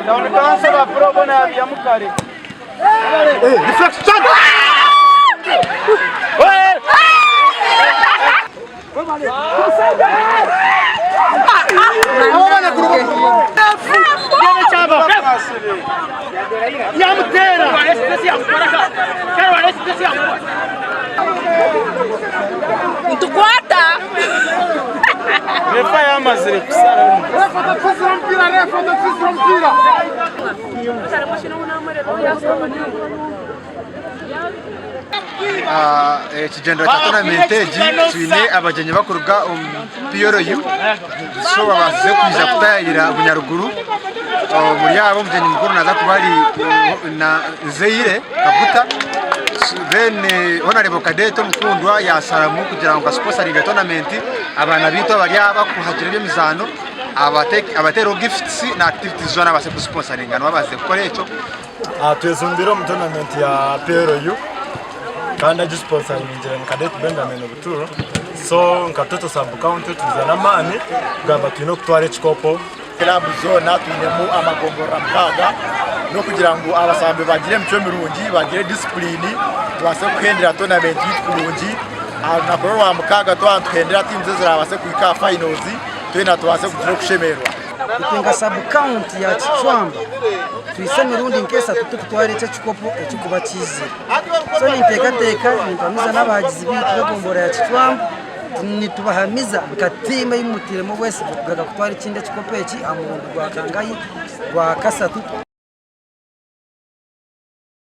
Town Council ba pro bono yabihamu kare. Nitukwata. Refa yamazire kusara. Ekigyendererwa kya tournament egi twine abagyenyi bakuruga omu PLU so babaasize kwija kutayayira Bunyaruguru. Omuri abo omugyenyi mukuru naaza kuba ari Nzeire Kaguta then Honourable Cadette Omukundwa yasharamu kugira ngu asiponsaringe tournament abaana baitu abari aha abakuhagira eby'emizaano abateereho gifts na activities zoona abaase kuziponsaringa nibo abaasize kukora ekyo. Twejumbire omu tournament ya PLU kandi agisiponsaringire ni Cadet Benjamin Buturo so nka Toto sub county twiza n'amaani kugamba twine okutwara ekikopo. Club zoona twinemu amagomborora mukaaga n'okugira ngu abasambi bagire emicwe mirungi bagire discipline tubaase kuhendera tournament yaitu kurungi. Aha runaku rw'orwamukaaga twaba nituhendera tiimu ezirabaase kuhika aha finals twena tubaase kugira okushemererwa. Itwe nka sabu kaunti ya Kicwamba twise emirundi nk'esatu turikutwara eki ekikopo ekirikuba kiizire. So ninteekateeka nimpamiza n'abahagizi baitu b'egombolola ya Kicwamba nitubahamiza nka tiimu ei mutairemu obwesigye kugaruka kutwara ekindi ekikopo eki aha murundi gwa kangahi? Gwa kashatu.